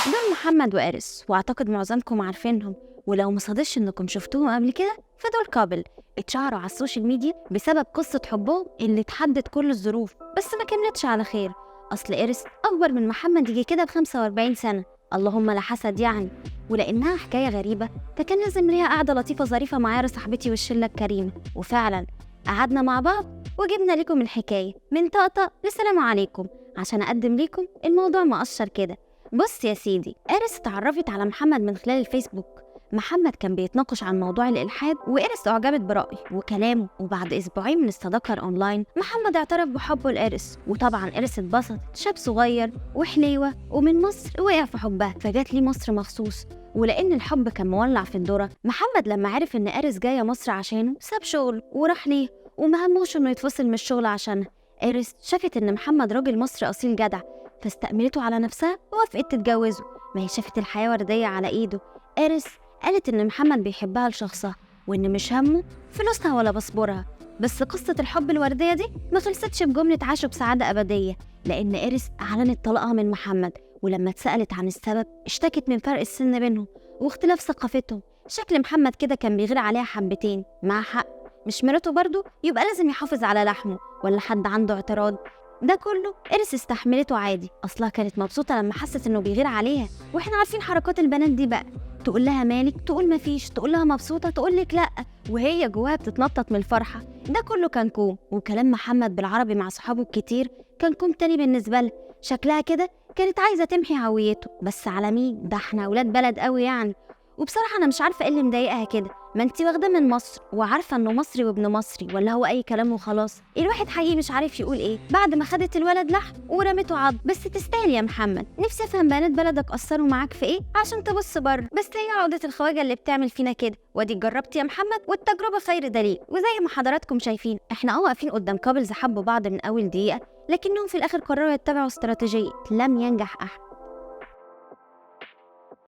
دول محمد وإيريس، وأعتقد معظمكم عارفينهم، ولو ما صادفش إنكم شفتوهم قبل كده فدول couple اتشهروا على ال social media بسبب قصة حبهم اللي اتحدت كل الظروف، بس ما كملتش على خير. أصل إيريس أكبر من محمد يجي كده ب45 سنة، اللهم لا حسد يعني. ولأنها حكاية غريبة فكان لازم ليها قعدة لطيفة ظريفة معايا صاحبتي والشلة الكريمة، وفعلا قعدنا مع بعض وجبنا لكم الحكاية من طقطق لسلام عليكم عشان أقدم لكم الموضوع مقشر كده. بص يا سيدي، إيريس اتعرفت على محمد من خلال الفيسبوك. محمد كان بيتناقش عن موضوع الإلحاد، وإيريس أعجبت برأيه وكلامه، وبعد أسبوعين من الصداقة الأونلاين محمد اعترف بحبه لإيريس، وطبعا إيريس اتبسطت، شاب صغير وحليوة ومن مصر وقع في حبها، فجات ليه مصر مخصوص. ولأن الحب كان مولع في الذرة، محمد لما عرف إن إيريس جاية مصر عشانه ساب شغله وراح ليه، وما هموش إنه يتفصل من الشغل عشانها. إيريس شافت إن محمد راجل مصري أصيل جدع، فاستأمنته على نفسها ووافقت تتجوزه، ما هي شافت الحياة وردية على إيده. إيريس قالت إن محمد بيحبها لشخصها، وإن مش همه فلوسها ولا باسبورها. بس قصة الحب الوردية دي ما خلصتش بجملة عاشوا بسعادة أبدية، لأن إيريس أعلنت طلاقها من محمد، ولما اتسألت عن السبب اشتكت من فرق السن بينهم واختلاف ثقافتهم. شكل محمد كده كان بيغير عليها حبتين، مع حق، مش مراته برضه يبقى لازم يحافظ على لحمه، ولا حد عنده اعتراض؟ ده كله إيريس استحملته عادي، أصلها كانت مبسوطة لما حست إنه بيغير عليها، وإحنا عارفين حركات البنات دي بقى، تقول لها مالك تقول مفيش، تقول لها مبسوطة تقول لك لأ، وهي جواها بتتنطط من الفرحة. ده كله كان كوم، وكلام محمد بالعربي مع صحابه الكتير كان كوم تاني بالنسبة لها. شكلها كده كانت عايزة تمحي هويته، بس على مين؟ ده احنا أولاد بلد قوي يعني. وبصراحة أنا مش عارفة إيه اللي مضايقها كده، ما انتي واخدة من مصر وعارفة إنه مصري وابن مصري، ولا هو أي كلام وخلاص؟ الواحد حقيقي مش عارف يقول إيه بعد ما خدت الولد لحم ورمته عض. بس تستاهل يا محمد، نفسي أفهم بنات بلدك قصروا معاك في إيه عشان تبص بره. بس هي عقدة الخواجة اللي بتعمل فينا كده، وادي جربت يا محمد والتجربة خير دليل. وزي ما حضراتكم شايفين إحنا واقفين قدام couples حبوا بعض من أول دقيقة، لكنهم في الآخر قرروا يتبعوا استراتيجية لم ينجح أحد.